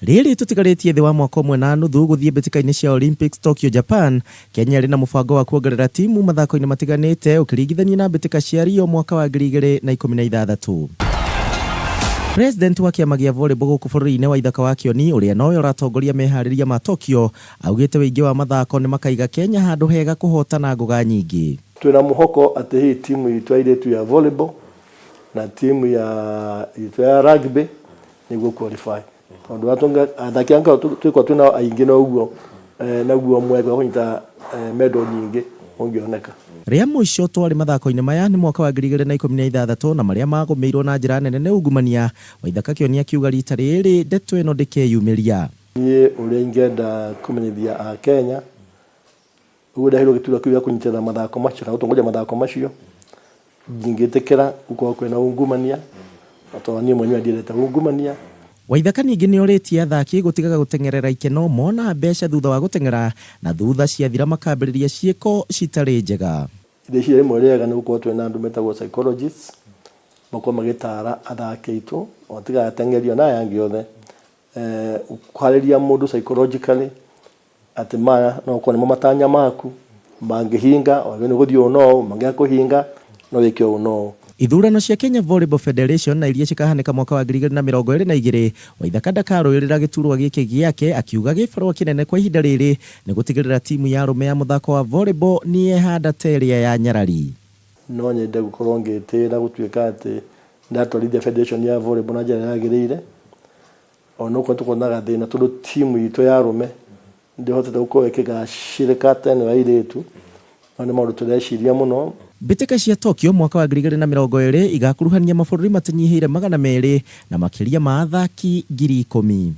Rĩrĩ tũtigarĩtie thĩ wa mwaka ũmwe na nuthu gũthiĩ mbĩtĩka-inĩ cia Olympics Tokyo, Japan, Kenya ĩrĩ na mũbango wa kuongerera timu mathako-inĩ matiganĩte ũkĩringithania na mbĩtĩka cia Rio mwaka wa 2016. President wa kĩama gĩa volleyball gũkũ bũrũri-inĩ Waithaka wa Kĩoni ũrĩa nowe ũratongoria meharĩria ma Tokyo augĩte wĩingĩ wa mathako nĩ makaiga Kenya handũ hega kũhotana ngũga nyingĩ. Twĩna mũhoko atĩ hihi timu itũ ya airĩtu ya volleyball na timu ya itũ ya rugby nĩguo qualify tondũ atũnga athaki anga twĩkwa twĩna aingĩ na ũguo naguo mweke wa kũnyita medal nyingĩ ũngĩoneka. Rĩa mũico twarĩ mathako-inĩ maya nĩ mwaka wa 2016 na marĩa magũmĩirwo na njĩra nene nĩ ungumania, Waithaka Kĩoni akiuga rita rĩrĩ ndeto ĩno ndĩkeyumĩria. Niĩ ũrĩa ingĩenda kũmenyithia Akenya, ũguo ndaheirwo gĩturwa kĩu gĩa kũnyitĩrĩra mathako macio kana gũtongoria mathako macio, ndingĩtĩkĩra gũkorwo kwĩna ungumania, na tondũ niĩ mwenyewe ndiendete ungumania. Waithaka ningĩ nĩorĩtie athaki gũtigaga gũteng'erera ikeno mona mbeca thutha wa gũteng'era na thutha ciathira makambĩrĩria ciĩko citarĩ njega. Rĩciria rĩmwe rĩega nĩ gũkorwo twĩna andũ metagwo psychologists, makorwo magĩtara athaki aitũ, o tiga ateng'eri ona aya angĩ othe, kũharĩria mũndũ psychologically atĩ maya no gũkorwo nĩmo matanya maku, mangĩhinga wagĩrĩirwo nĩ gũthiĩ ũũ na ũũ, mangĩaga kũhinga no wĩke ũũ na ũũ. Ithurano cia Kenya Volleyball Federation na iria cikahanĩka mwaka wa 2022, Waithaka ndakarũĩrĩra gĩturwa gĩkĩ gĩake akiuga gĩbarũa kĩnene kwa ihinda rĩrĩ nĩ gũtigĩrĩra timu ya arũme ya mũthako wa volleyball nĩyehanda ta ĩrĩa ya nyarari. No nyende gũkorwo ngĩtĩĩra gũtuĩka atĩ ndatwarithia federation ya volleyball na njĩra ĩrĩa yagĩrĩire, onokorwo nĩ tũkoragwo na gathĩna tondũ timu itũ ya arũme ndĩhotete gũkorwo ĩkĩgacĩrĩka ta ĩno ya airĩtu, no nĩ maũndũ tũreciria mũno. Mbĩtĩka cia Tokyo mwaka wa 2020 igakuruhania mabũrũri matanyihĩire 200 na makĩria ma athaki 10,000.